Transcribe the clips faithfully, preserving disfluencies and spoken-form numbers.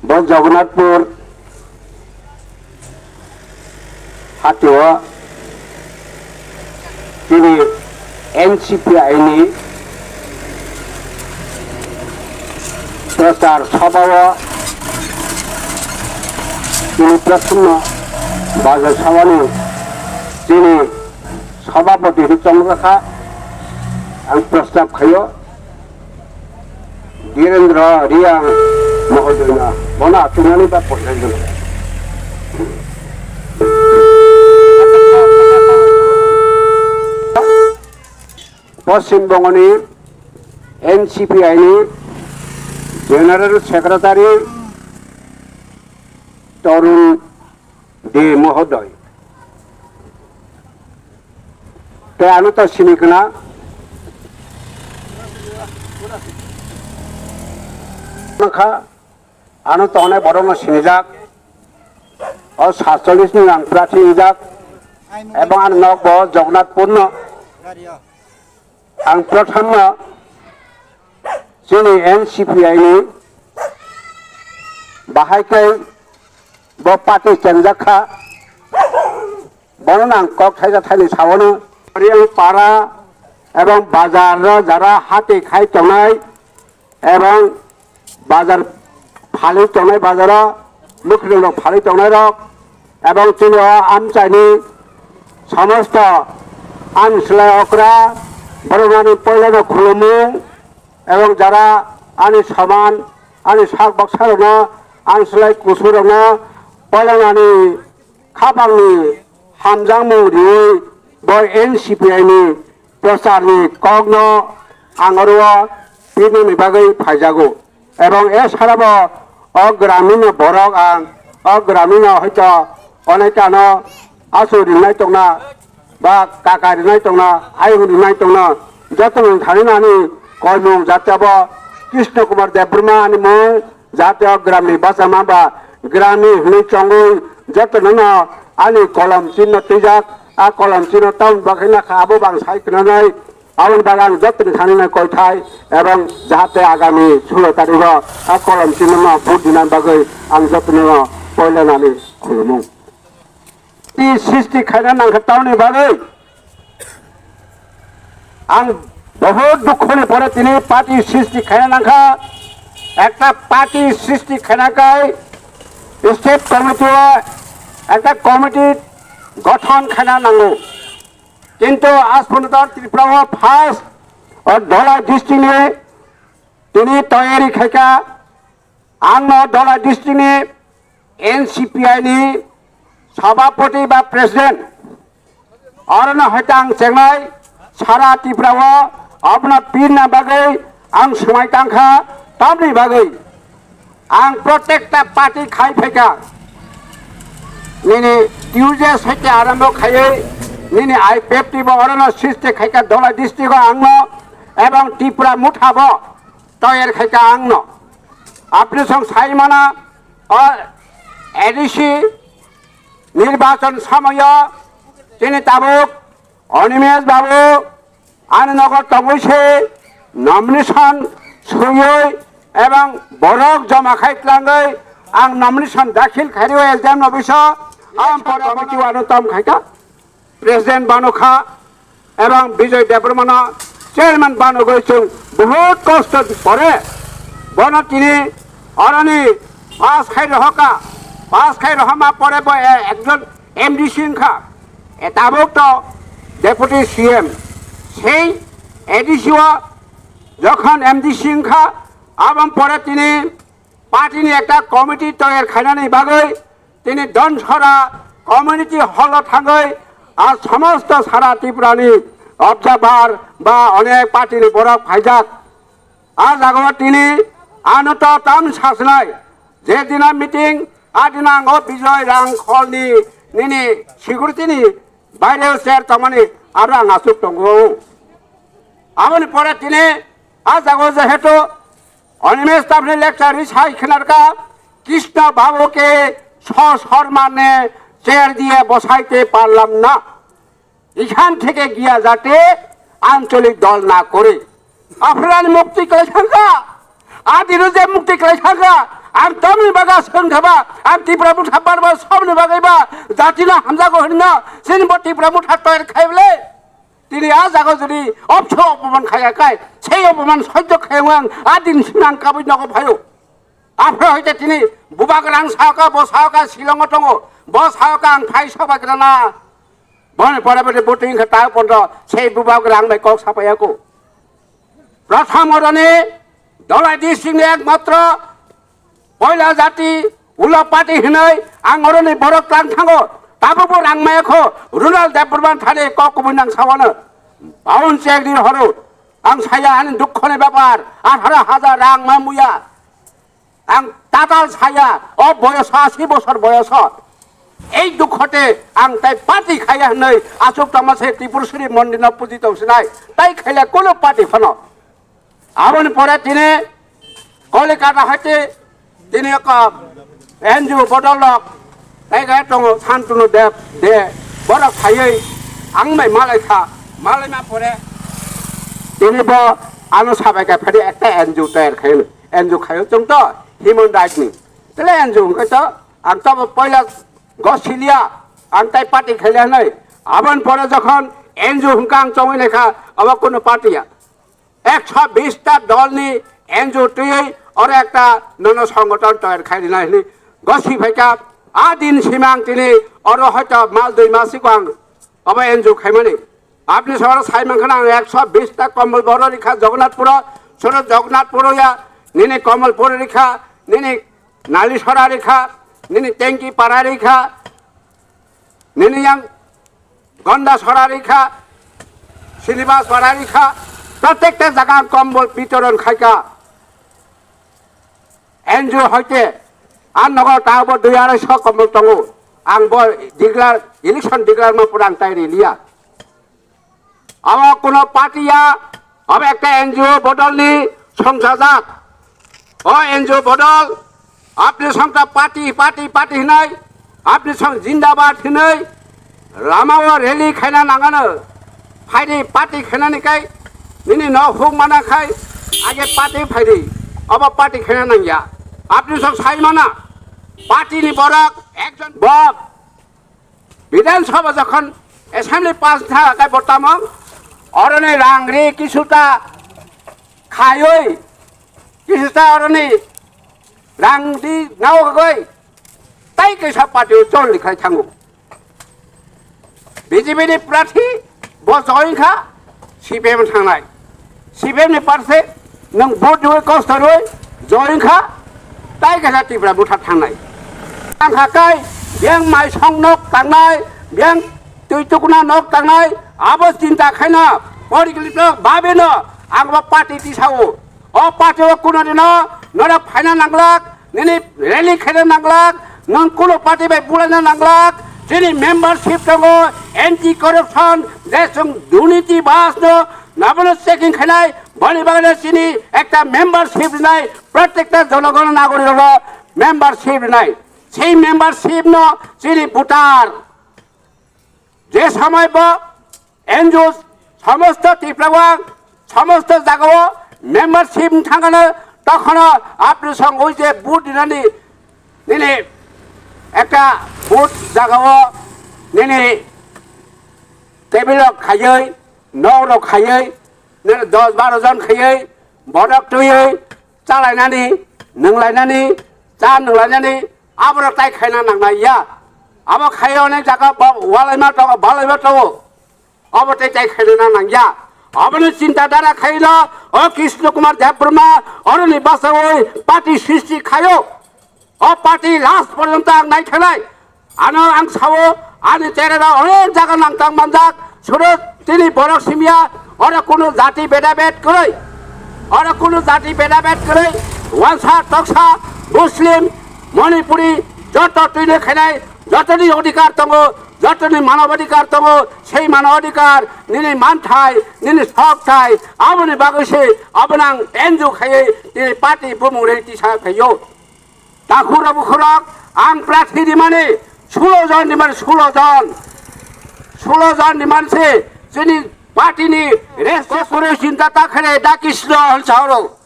Bo Jagannathpur hatio chini N C P I ni prachar sabhao chini Prasanna Bajar Sabhani chini sabhapati hwnwi chongjakha, ang prostab khaio. Birendra Riang Mohodoyno bono achuknani ba pothai rwno. Poschim Bongoni N C P I ni General Secretary Torun De Mohodoy. Tei ano to sini khna. Kha, ano to onek borok no sinijak. O satchollish ni ang prarthi wngjak. Ebong ani nok bo Jagannathpur no. Ang prothom no chini N C P I ni bahai khe bo party chengjak kha, bono ang kok thaisa thaini sawano. Riyang para ebong bazar ro jara hati khai tongnai ebong bazar phalwi tongnai bazaro mwkhwtwng rok phalwi tongnai rok ebong chini o amchaini somosto ani slai okra borok ani poilano khulumung ebong jara ani soman ani sak baksa rokno ani slai kusu rokno poilano ani khapangni hamjakmung riwi bo N C P I ni procharni kokno ang oro o pirnani bagwi phaijago. Ebong e sarabo o gramino borok ang o gramino hoito onekano achu rinai tongna ba kaka rinai tongna ayung rinai tongna jotono thani nani koimung jatiabo Krishna Kumar Debbarma ani mung jatiyo gramni bachama ba gramni hwnwi chongwi jotono no ani kolom chinno twijak, a kolom chinno tamoni bagwi nakha abo bang sai khnanai, aboni bagwi ang jotoni thani nai koithai ebong jahate agami sulo tarigo a kolom chinno no vote dinani bagwi ang jotono no poila nani khulumung. Party srishti khaina nangkha tamoni bagwi ang bohut dukho ni pore tini party srishti khaina nangkha. Ekta party srishti khaina kai state committee o ekta committee gothon khaina nango. Kintu aspunu to Tripura o first o Dholai district ni tini toyari khaika. Ang no Dholai district ni N C P I ni sabhapati ba president, orono hoite ang chengnai sara Tripura o abono pirna bagwi ang swmai tangkha, tamni bagwi ang protekta party khai phaikha. Nini Tuesday hoite arambo khaiwi nini I P F T bo orono srishti khaikha Dholai district o ang no ebong Tripura motha bo toyar khaikha ang no. Apni song sai mana o A D C nirbachon somoyo chini tabuk Animesh babu ani nogo tongwi se nomination swiwi ebong borok joma khai tlangwi ang nomination dakhil khairwi S D M office o ang pore committee wano tom khaikha. President bano kha ebong Bijoy Debbarmano chairman bano goi chwng bahut kosto pore bono tini oroni pass khai rohoka, pass khai rohoma pore bo e-, ekjon M D C wngkha, e tabuk to Deputy C M, sei A D C o jokhon M D C wngkha, aboni pore tini party ni ekta committee toyar khainani bagwi tini Donsora community hall o thangwi a somosto sara Tripura ni observer ba onek party ni borok phaijak. A jagao tini ano to tam sasnai, je dina meeting a dina ang o Bijoy Rangkhol ni nini security ni baire o chair tongmani aro ang aswk tongo. Aboni pore tini a jagao jehetu Animesh Tapni lecture ri sai khwnarkha, Krishna Babu ke so Sharma ne chair diye bosaite parlam na, ikhan theke giya jate ancholik dol na kore. Aphrani mukti klai thangkha, adino je mukti klai thangkha, Ang tamni baga sengkhaba, ang Tipra motha barba somni bagwi ba jatino hamjago hinno, sini bo Tipra motha toyar khaible. Tini a jaga jodi opso opoman khaya kai, sei opoman sojjo khayung ang, a din sinang kabui nogo phayo. Aphro hoite tini bubak rang saoka, bo saoka Shillongo tongo, bo saoka ang phai soba grana. Boni pore pore buting khe tao pondo sei bubak rang bai kok sapayako. Pratham oroni Dholai district ni ekmatro poila jati ulo party hinoi ang oroni borok tlang thango. Tabukbo rang maya kho Runal Debbarma thani kok kubui nang sawano. Baun chek dir horo ang saya ani dukho ni bepar atharo hajar rang ma muya. Ang tatal saya, o boyoso, asi bosor boyoso. Ei dukhote ang tai party khaya hinoi asuk tongma se Tripurshri mondino puji tong sinai. Tai khaila kulo party phano. Aboni pore tini Kolikata hoite tini eko N G O bodol rok tai khe tongo Santunu Deb de borok khaioi ang bai malai kha. Malai ma pore tini bo ano sabai kha phadi ekta N G O toyar khaio. N G O khaio chwng to human right ni. Tele N G O hwnkhe to ang to poila gosiliya ang tai party khailiya hinoi. Aboni pore jokhon N G O hwnkha ang chongwi naikha abo kuno party ya. Ekso bish ta dol ni N G O twiwi oro ekta nono songothon toyar khai rina hinwi gosi phaikha. A din simang tini oro hoito mas dui mas siko ang obo N G O khaimani. Apni soro sai mankha ang ekso bish ta Komol Boro rikha Jagannathpuro, soro Jagannathpuro ya, nini Komolpur rikha, nini Nalisora rikha, nini Tengki Para rikha, nini yang Gonda Sora rikha, Srinivas Para rikha, protekta jaga ang Komol bitoron khaikha. N G O hoite, a nogo tabo dui arai so Komol tongo. Ang bo declare, election declare ma pura ang tai riliya. Abo kuno party ya, abo ekta N G O bodol ni songchajak. O N G O bodol, apni songta party, party, party hinai, apni song jindabad hinai, lama o rally khaina nangano, phaidi party khainani kai, nini no huk mana khai, age party phaidi, abo party khaina nangya. Apni song sai mana, party ni borok, ekjon bok, Bidhan Sabha jokhon assembly pass tha kai bo tamo oroni rang ri kisuta khayoi kisuta oroni rang di nao goi tai kaisa party o chol likhai thango. B J P ni prarthi bo join kha C P M thangnai. C P M ni parse nwng vote rwi kosto rwi join kha tai kaisa Tipra bwtha thangnai. Ang kha kai biyang mai song nok tangnai, biyang twi tukuna nok tangnai, abo chinta khaina poriklito babeno ang bo party tisao. O party o kuno dino norok phaina nanglak, nini rally khaina nanglak, nwng kuno party bai bulaina nanglak, chini membership tongo, anti corruption, je chwng durniti bas no, nabono checking khainai, boni bagwi chini ekta membership rinai, protekta jonogon nagorik rokno membership rinai. Sei membership no chini voter. Je somoi bo N G O somosto Tiprabang somosto jagao membership thangano tokhono apni song oi je vote dinani nini ekta vote jagao nini table rok khayoi nok rok khayoi nini dos baro jon khayoi borok twiwi chalainani, nwnglainani, cha nwnglainani, aborok tai khaina nangnai ya. Abo khai onek jaga ba-, walaima tongo, balaima tongo. Abo tai tai khaina nang nangya. Aboni chinta dara khaino, o Krishna Kumar Debbarma, oroni basawi party sristi khayo. O party last porjonto ang naithanai. Ano ang sao, ani cherera onek jaga nangtang manjak, suro tini borok simya, oro kuno jati bedabed kwrwi, oro kuno jati bedabed kwrwi, wansa, toksa, Muslim, Manipuri, joto twino khainai, jotoni odhikar tongo, jotoni manobadhikar tongo, sei manobadhikar, nini manthai, nini sokthai, aboni bagwi se, abono ang enjoy khaiwi, tini party bumung rei tisa khaio. Takhurok bukhurok ang prarthi rimani sulo jon rimani sulo jon. Sulo jon rimani se chini party ni rest kore chinta ta khare da Krishna hon sauro.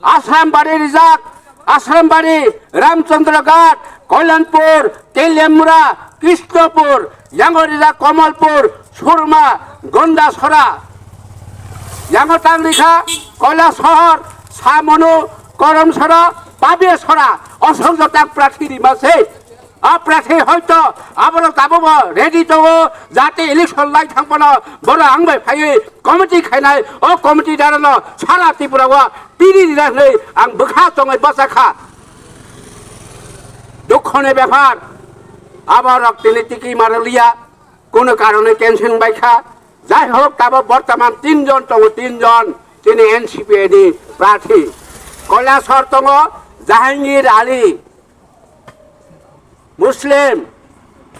Ashram bari rijak, Asrambari, Ramchandra Ghat, Kalyanpur, Teliamura, Krishnapur, Yangarija, Kamalpur, Surma, Gondasora, Yango Tangrikha, Kailasahar, Samonu, Karamsara, Pabiasora, Osongjotang Prathi Rimase. A prathi hoito aborok tabukbo ready tongo, jate election lai thangphano borok ang bai phaiwi committee khainai, o committee darano sara Tripura o piri rina hinwi ang bwkha chongwi bachakha. Dukhoni bephar, aborok tini tiki maraliya, kono karone cancel baikha. Jai hok, tabo bortoman tinjon tongo, tinjon tini N C P ni prathi. Kailasahar tongo Jahangir Ali, Muslim,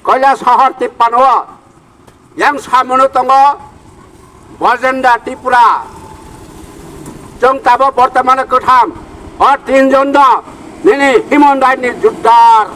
Kailasahar Tippan o. Yang Samonu tongo Bojendra Tripura. Chwng tabo bortomano kwtham. O tinjon no nini Himon Rai ni judar.